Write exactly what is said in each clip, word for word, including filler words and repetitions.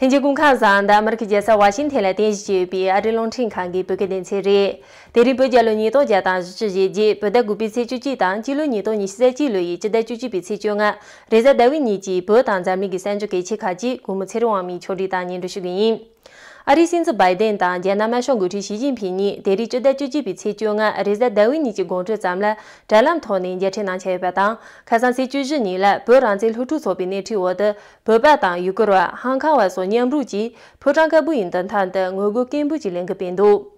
ལྷན་རྒྱས་སྐུ་ཁམས་བཟང་། འདི་ཨ་མི་རི་ཀའི་རྒྱལ་ས་ཝ་ཤིང་ཐན་ལ་རྟེན་གཞི་བྱས་ཡོད་པའི་ཨ་རིའི་རླུང་འཕྲིན་ཁང་གི་བོད་སྐད་སྡེ་ཚན་རེད། དེ་རིང་བོད་རྒྱལ་ལོ་ཉིས་སྟོང་བརྒྱ་དང་བཞི་བཅུ་ཞེ་བརྒྱད། བོད་ཟླ་དགུ་པའི་ཚེས་བཅུ་གཅིག་དང་སྤྱི་ལོ་ཉིས་སྟོང་ཉི་ཤུ་རྩ་གཅིག་ལོ་ཡི་སྤྱི་ཟླ་བཅུ་གཅིག་པའི་ཚེས་བཅོ་ལྔ། རེས་གཟའ་ཟླ་བའི་ཉིན་གྱི་བོད་དང་འཛམ་གླིང་གི་གསར་འགྱུར་གལ་ཆེ་ཁག་ཅིག་གུང་མོ་ཚེ་རིང་དབང་མོས་ཕྱོགས་སྒྲིག་དང་སྙན་སྒྲོན་ཞུ་གི་ཡིན། ཨ་རིའི་སྲིད་འཛིན་བྷའི་ཏན་དང་རྒྱ་ནག་དམར་ཤོག་འགོ་ཁྲིད་ཞི་ཅིན་ཕིང་གཉིས་དེ་རིང་སྤྱི་ཟླ་བཅུ་གཅིག་པའི་ཚེས་བཅོ་ལྔ་རེས་གཟའ་ཟླ་བའི་ཉིན་གྱི་དགོང་དྲོ་ཙམ་ལ་དྲ་ལམ་ཐོག་ནས་མཇལ་འཕྲད་གནང་འཆར་ཡོད་པ་དང་། ཁ་སང་ཚེས་བཅུ་བཞི་ཉིན་ལ་བོད་རང་བཙན་སློབ་ཕྲུག་ཚོགས་པའི་སྣེ་ཁྲིད་འོག་ཏུ་བོད་པ་དང་ཡུ་གུར་བ། ཧང་ཁང་བ་སོགས་མཉམ་རུབ་ཀྱིས་ཕོ་བྲང་དཀར་པོ་ཡི་མདུན་ཐང་དུ་ངོ་རྒོལ་སྐད་འབོད་ཀྱི་ལས་འགུལ་སྤེལ་འདུག་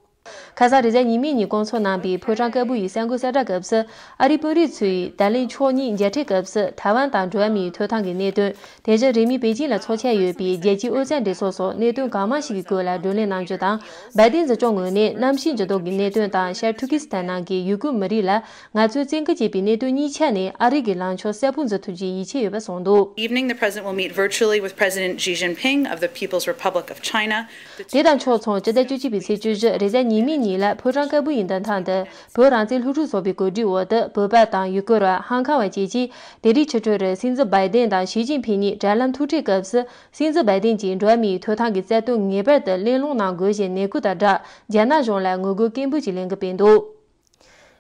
ཁ་སང་རེས་གཟའ་ཉི་མའི་ཉིན་སྐུ་ཚབ་གནང་པའི་ཕོ་བྲང་དཀར་པོ་ཡི་གསར་འགོད་གསལ་བསྒྲགས་སྐབས་སུ། ཨ་རིའི་དཔོན་རིགས་ཚོས་ད་ལན་ཕྱོགས་གཉིས་མཇལ་འཕྲད་སྐབས་སུ་ཐའེ་ཝན་དང་འགྲོ་བ་མིའི་ཐོབ་ཐང་གི་གནད་དོན། དེ་བཞིན་རིང་མིན་པེ་ཅིང་ལ་འཚོགས་འཆར་ཡོད་པའི་རྒྱལ་སྤྱིའི་ཨོ་རྩལ་འགྲན་ཚོགས་སོགས་གནད་དོན་གང་མང་ཞིག་གི་སྐོར་ལ་བགྲོ་གླེང་གནང་རྒྱུ་དང་། བྷའི་ཏན་གཞུང་ངོས་ནས་གནམ་གཤིས་འགྱུར་ལྡོག་གི་གནད་དོན་དང་། ཤར་ཏུར་ཀི་སི་ཐན་ནང་གི་ཡུ་གུར་མི་རིགས་ལ་ང་ཚོས་བཙན་སྐུལ་བྱས་པའི་གནད་དོན་གཉིས་ཆ་ནས་ཨ་རི་གི་ལངས་ཕྱོགས་གསལ་པོ་འཛིན་ཐུབ་རྒྱུའི་ཡིད་ཆེས་ཡོད་པ་གསུངས་འདུག Evening, the President will meet virtually with President Xi Jinping of the People's Republic of China. དེ་དང་ཕྱོགས་མཚུངས། སྤྱི་ཟླ་བཅུ་གཅིག་པའི་ཚེས་བཅུ་བཞི་རེས་གཟའ་ཉི་མའི་ཉིན་ལ་ཕོ་བྲང་དཀར་པོ་ཡི་མདུན་ཐང་དུ་བོད་རང་བཙན་སློབ་ཕྲུག་ཚོགས་པའི་གོ་སྒྲིག་འོག་ཏུ་བོད་པ་དང་ཡུ་གུར་བ། ཧང་ཁང་བ་བཅས་ཀྱིས་དེ་རིང་ཕྱི་དྲོ་རུ་སྲིད་འཛིན་བྷའི་ཏན་དང་ཞི་ཅིན་ཕིང་གཉིས་དྲ་ལམ་ཐུག་འཕྲད་སྐབས་སུ། སྲིད་འཛིན་བྷའི་ཏན་གྱིས་འགྲོ་བ་མིའི་ཐོབ་ཐང་གི་རྩ་དོན་ངེས་པར་དུ་གླེང་སློང་གནང་དགོས་ཞེས་ནན་སྐུལ་དང་སྦྲགས། རྒྱ་ནག་གཞུང་ལ་ངོ་རྒོལ་སྐད་འབོད་ཀྱི་ལས་འགུལ་སྤེལ་འདུག་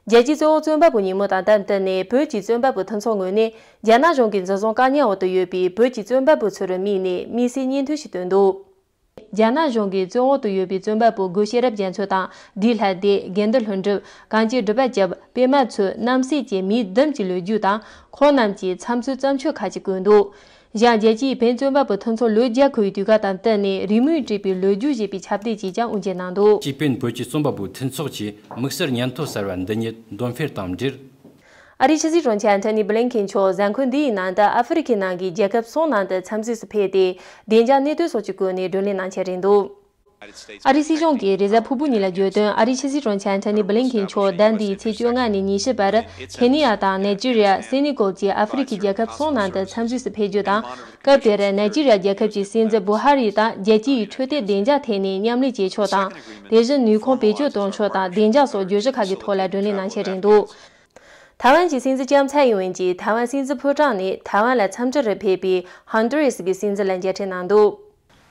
རྒྱལ་སྤྱིའི་བཙོན་འོག་རྩོད་པ་པོ་ཉིན་མོ་དང་སྟབས་བསྟུན་ནས། བོད་ཀྱི་བཙོན་པ་པོ་མཐུན་ཚོགས་ངོས་ནས་རྒྱ་ནག་གཞུང་གིས་འཛིན་བཟུང་བཀག་ཉར་འོག་ཏུ་ཡོད་པའི་བོད་ཀྱི་བཙོན་པ་པོ་ཚོར་དམིགས་ནས་དམིགས་བསལ་སྙན་ཐོ་ཞིག་བཏོན་འདུག་རྒྱ་ནག་གཞུང་གིས་བཙོན་འོག་ཏུ་ཡོད་པའི་བཙོན་པ་པོ་སྒོ་ཤེས་རབ་རྒྱ་མཚོ་དང་། བདུད་ལྷ་སྡེ། དགེ་འདུན་ལྷུན་གྲུབ། གངས་སྐྱིད་སྒྲུབ་པ་སྐྱབས། པད་མ་མཚོ། རྣམ་སྲས་བཅས་མི་བདུན་གྱི་ལོ་རྒྱུས་དང་། ཁོང་རྣམས་ཀྱི་འཚབ་འཚུབ་བརྩམས་ཆོས་ཁག་ཅིག་བཀོད་འདུག་གཞན། རྒྱལ་སྤྱིའི་བོད་བཙོན་པ་པོ་མཐུན་ཚོགས་ལོ་བརྒྱ་འཁོར་བའི་དུས་སྐབས་དང་བསྟུན་ནས་རེའུ་མིག་བྲིས་པའི་ལོ་རྒྱུས་ཞེས་པའི་ཁྱབ་བརྡལ་ཅིག་ཀྱང་དབུ་འབྱེད་གནང་འདུག་སྤྱི་ཕན་བོད་ཀྱི་རྩོམ་པ་པོའི་མཐུན་ཚོགས་ཀྱི་དམིགས་བསལ་སྙན་ཐོ་གསར་བ་འདི་ཉིད་འདོན་སྤེལ་དང་འབྲེལ། ཨ་རིའི་ཕྱི་སྲིད་དྲུང་ཆེ་ཨན་ཐོ་ནི་བྷི་ལིན་ཁེན་མཆོག་གཟའ་འཁོར་འདིའི་ནང་དུ་ཨ་ཧྥེ་རི་ཁའི་ནང་གི་རྒྱལ་ཁབ་གསུམ་ནང་དུ་འཚམས་གཟིགས་སུ་ཕེབས་ཏེ། བདེ་འཇགས་གནས་སྟངས་སོགས་ཀྱི་སྐོར་ནས་བགྲོ་གླེང་གནང་འཆར་རེད་འདུག་ཨ་རིའི་སྲིད་གཞུང་གིས་རེས་གཟའ་ཕུར་བུ་ཉིན་ལ་བརྗོད་དོན། ཨ་རིའི་ཕྱི་སྲིད་དྲུང་ཆེ་ཨན་ཐོ་ནི་བྷི་ལིན་ཁེན་མཆོག་ཟླ་འདིའི་ཚེས་བཅོ་ལྔ་ནས་ཉི་ཤུ་བར་ཁེ་ནི་ཡ་དང་ནཱི་ཇི་རི་ཡ། སེ་ནི་གལ་བཅས་ཨ་ཧྥེ་རི་ཁའི་རྒྱལ་ཁབ་གསུམ་ནང་དུ་འཚམས་གཟིགས་སུ་ཕེབས་རྒྱུ་དང་། སྐབས་དེར་ནཱི་ཇི་རི་ཡ་རྒྱལ་ཁབ་ཀྱི་སྲིད་འཛིན་བུ་ཧ་རི་དང་རྒྱལ་སྤྱིའི་འཕྲོད་བསྟེན་བདེ་འཇགས་ཐད་ནས་མཉམ་ལས་བྱེད་ཕྱོགས་དང་། དེ་བཞིན་ནུས་ཁུངས་བེད་སྤྱོད་གཏོང་ཕྱོགས་དང་བདེ་འཇགས་སོགས་བརྗོད་གཞི་ཁག་གི་ཐོག་ལ་བགྲོ་གླེང་གནང་འཆར་རེད་འདུག་ཐའེ་ཝན་གྱི་སྲིད་འཛིན་ལྕམ་ཚའེ་ཡིན་ཝེན་གྱིས་ཐའེ་ཝན་སྲིད་འཛིན་ཕོ་བྲང་ནས་ཐའེ་ཝན་ལ་འཚམས་འདྲིར་ཕེབས་པའི་ཧོན་ཏུ་རེས་ཀྱི་སྲིད་འཛིན་ལ་མཇལ་འཕྲད་གནང་འདུག་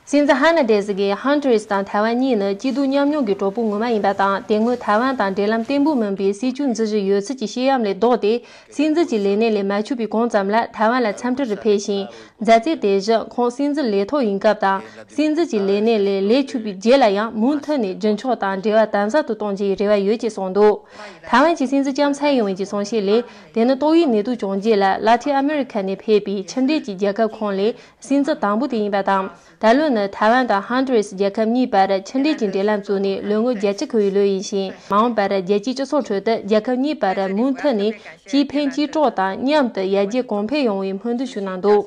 སྲིད་འཛིན་ཧ་ན་ཏེ་ཟི་གིས་ཧོན་ཏུ་རེས་དང་ཐའེ་ཝན་གཉིས་ནི་སྐྱིད་སྡུག་མཉམ་མྱོང་གི་གྲོགས་པོ་ངོ་མ་ཡིན་པ་དང་། དེ་སྔོན་ཐའེ་ཝན་དང་འབྲེལ་ལམ་བརྟན་པོ་མིན་པའི་སྲིད་བྱུས་འཛིན་བཞིན་ཡོད་ཚུལ་གྱི་བཤད་ཡམས་ལས་ལྡོག་སྟེ། སྲིད་འཛིན་གྱི་ལས་གནས་ལས་མ་ཆོག་པའི་གོང་ཙམ་ལ་ཐའེ་ཝན་ལ་འཚམས་འདྲིར་ཕེབས་ཤིང་། མཛའ་བརྩེ་དེ་བཞིན་ཁོང་སྲིད་འཛིན་ལས་ཐོག་ཡིན་སྐབས་དང་། སྲིད་འཛིན་གྱི་ལས་གནས་ལས་ལས་ཆོག་པའི་རྗེས་ལ་ཡང་མུ་མཐུད་ནས་རྒྱུན་འཁྱོངས་དང་འབྲེལ་བ་དམ་ཟབ་ཏུ་གཏོང་རྒྱུའི་རེ་བ་ཡོད་ཅེས་གསུངས་འདུག་ཐའེ་ཝན་གྱི་སྲིད་འཛིན་ལྕམ་ཚའེ་ཡིན་ཝེན་གྱིས་གསུངས་བཤད་ལས། དེ་ནི་ཏོག་དབྱིབས་ནད་དུག་བྱུང་རྗེས་ལ་ལ་ཏིན་ཨ་མེ་རི་ཁ་ནས་ཕེབས་པའི་ཕྱི་འབྲེལ་གྱི་རྒྱལ་ཁབ་ཁོངས་ལས་སྲིད་འཛིན་དང་པོ་དེ་ཡིན་པ་དང་། ད་ལོ་ནི་ཐའེ་ཝན་དང་ཧོན་ཏུ་རེས་རྒྱལ་ཁབ་གཉིས་བར་ཕྱི་འབྲེལ་གྱི་འབྲེལ་ལམ་བཙུགས་ནས་ལོ་ངོ་བརྒྱད་ཅུ་འཁོར་བའི་ལོ་ཡིན་ཞིང་། མ་འོངས་པར་རྒྱལ་སྤྱིའི་སྤྱི་ཚོགས་ཁྲོད་དུ་རྒྱལ་ཁབ་གཉིས་བར་མུ་མཐུད་ནས་གཅིག་ཕན་གཅིག་གྲོགས་དང་མཉམ་དུ་ཡར་རྒྱས་གོང་འཕེལ་ཡོང་བའི་སྨོན་འདུན་ཞུ་གནང་འདུག་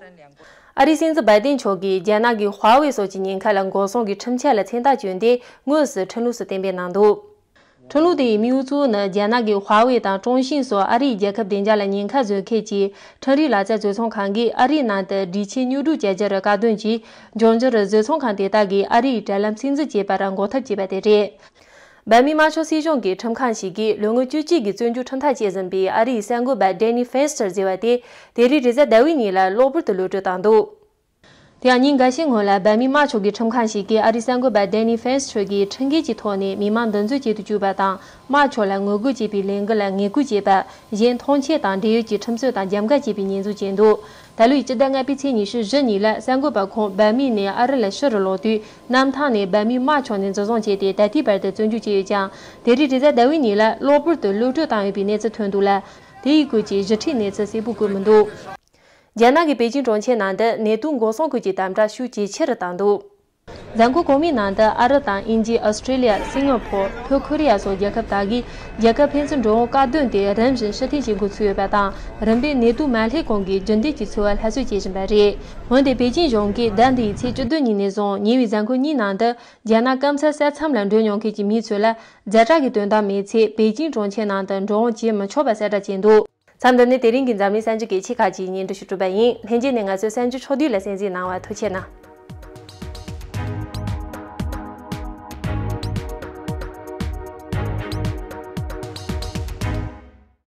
ཨ་རིའི་སྲིད་འཛིན་བྷའི་ཏིན་མཆོག་གིས་རྒྱ་ནག་གི་ཧྭ་ཝེ་སོགས་ཀྱི་ཉེན་ཁ་ལ་འགོག་སྲུང་གི་ཁྲིམས་འཆར་ལ་མཚན་རྟགས་བསྐྱོན་ཏེ། དངོས་སུ་ཁྲིམས་ལུགས་སུ་གཏན་འབེབས་གནང་འདུག་ཁྲིམས་ལུགས་དེའི་དམིགས་ཡུལ་གཙོ་བོ་ནི། རྒྱ་ནག་གི་ཧྭ་ཝེ་དང་ཀྲུང་ཤིན་སོགས་ཨ་རིའི་རྒྱལ་ཁབ་བདེ་འཇགས་ལ་ཉེན་ཁ་བཟོ་མཁན་གྱི་ཁྲིམས་རིག་ལག་རྩལ་བཟོ་ཚོང་ཁང་གིས་ཨ་རིའི་ནང་དུ་སྒྲིག་ཆས་ཉོ་སྒྲུབ་བྱ་རྒྱུར་བཀག་སྡོམ་གྱིས། འབྱུང་འགྱུར་བཟོ་ཚོང་ཁང་དེ་དག་གིས་ཨ་རིའི་དྲ་ལམ་སྲིད་འཛིན་བྱེད་པར་འགོག་ཐབས་བྱས་པ་དེ་རེད། བྷ་མིའི་དམར་ཤོག་སྲིད་གཞུང་གི་ཁྲིམས་ཁང་ཞིག་གིས་ལོ་ངོ་བཅུ་གཅིག་གི་བཙོན་འཇུག་ཁྲིམས་ཐག་བཅད་ཟིན་པའི་ཨ་རིའི་གསར་འགོད་པ་ཌེ་ནི་ཕེན་སི་ཊར་ཟེར་བ་དེ། དེ་རིང་རེས་གཟའ་ཟླ་བའི་ཉིན་ལ་གློ་བུར་དུ་གློད་གྲོལ་བཏང་འདུག་དེ་ཡང་ཉིན་འགའ་ཤས་སྔོན་ལ་བྷ་མིའི་དམར་ཤོག་གི་ཁྲིམས་ཁང་ཞིག་གིས་ཨ་རིའི་གསར་འགོད་པ་ཌེ་ནི་ཕེན་སི་ཊར་གྱིས་ཁྲིམས་འགལ་གྱི་ཐོག་ནས་མི་མང་འདུ་འཛོམས་བྱེད་དུ་བཅུག་པ་དང་། དམར་ཕྱོགས་ལ་ངོ་རྒོལ་བྱེད་པའི་ལས་འགུལ་ལ་ངན་སྐུལ་བྱས་པ། གཞན་མཐོང་ཆེན་དང་འབྲེལ་ཡོད་ཀྱི་ཁྲིམས་རྩོད་དང་རྒྱབ་འགལ་བྱས་པའི་ཉེས་འཛུགས་བྱས་འདུག་ད་ལོའི་སྤྱི་ཟླ་ལྔ་པའི་ཚེས་ཉི་ཤུ་བཞི་ཉིན་ལ་གསར་འགོད་པ་ཁོང་བྷ་མི་ནས་ཨ་རི་ལ་ཕྱིར་ལོག་དུས། གནམ་ཐང་ནས་བྷ་མིའི་དམར་ཕྱོགས་ནས་འཛིན་བཟུང་བྱས་ཏེ། ད་ལྟའི་བར་དུ་བཙོན་འཇུག་བྱས་ཡོད་ཀྱང་། དེ་རིང་རེས་གཟའ་ཟླ་བའི་ཉིན་ལ་གློ་བུར་དུ་གློད་གྲོལ་བཏང་ཡོད་པའི་གནས་ཚུལ་ཐོན་འདུག་ལ། དེའི་སྐོར་གྱི་ཞིབ་ཕྲའི་གནས་ཚུལ་གསལ་པོ་བཀོད་མི་འདུག་རྒྱ་ནག་གི་པེ་ཅིང་གྲོང་ཁྱེར་ནང་དུ་ནད་དུག་འགོག་སྲུང་སྐོར་གྱི་དམ་དྲག་ཤུགས་ཇེ་ཆེ་རུ་བཏང་འདུག་གཟའ་འཁོར་གོང་མའི་ནང་དུ་ཨ་རི་དང་དབྱིན་ཇི། ཨོ་སི་ཀྲི་ལི་ཡ། སིང་ག་པོར། བོད་ཁོ་རི་ཡ་སོགས་རྒྱལ་ཁབ་དག་གིས་རྒྱལ་ཁབ་ཕན་ཚུན་འགྲོ་འོང་བཀག་སྡོམ་དེ་རིམ་བཞིན་ཕྱིར་འཐེན་བྱེད་འགོ་ཚུགས་ཡོད་པ་དང་། རིམ་པས་ནད་དུག་མ་སླེབས་གོང་གི་རྒྱུན་ལྡན་གྱི་འཚོ་བ་སླར་གསོ་བྱེད་བཞིན་པ་རེད། འོན་ཏེ་པེ་ཅིང་གཞུང་གིས་ཟླ་འདིའི་ཚེས་བཅུ་བདུན་ཉིན་ནས་བཟུང་ཉེ་བའི་གཟའ་འཁོར་གཉིས་ནང་དུ་རྒྱ་ནག་སྐམ་སའི་ས་མཚམས་ལ་འགྲོ་མྱོང་མཁན་གྱི་མི་ཚོ་ལ་ཛ་དྲག་གི་དོན་དག་མེད་ཚེ་པེ་ཅིང་གྲོང་ཁྱེར་ནང་དུ་འགྲོ་འོང་བྱེད་མི་ཆོག་པ་གསལ་བསྒྲགས་བྱས་འདུག་མཚམས་འདི་ནས་དེ་རིང་གི་འཛམ་གླིང་གསར་འགྱུར་གལ་ཆེ་ཁག་ཅིག་སྙན་སྒྲོན་ཞུ་གྲུབ་པ་ཡིན། ལྷན་རྒྱས་ནས་ང་ཚོའི་གསར་འགྱུར་ཕྱོགས་བསྡུས་ལ་གསན་གཟིགས་གནང་བར་ཐུགས་རྗེ་གནང་།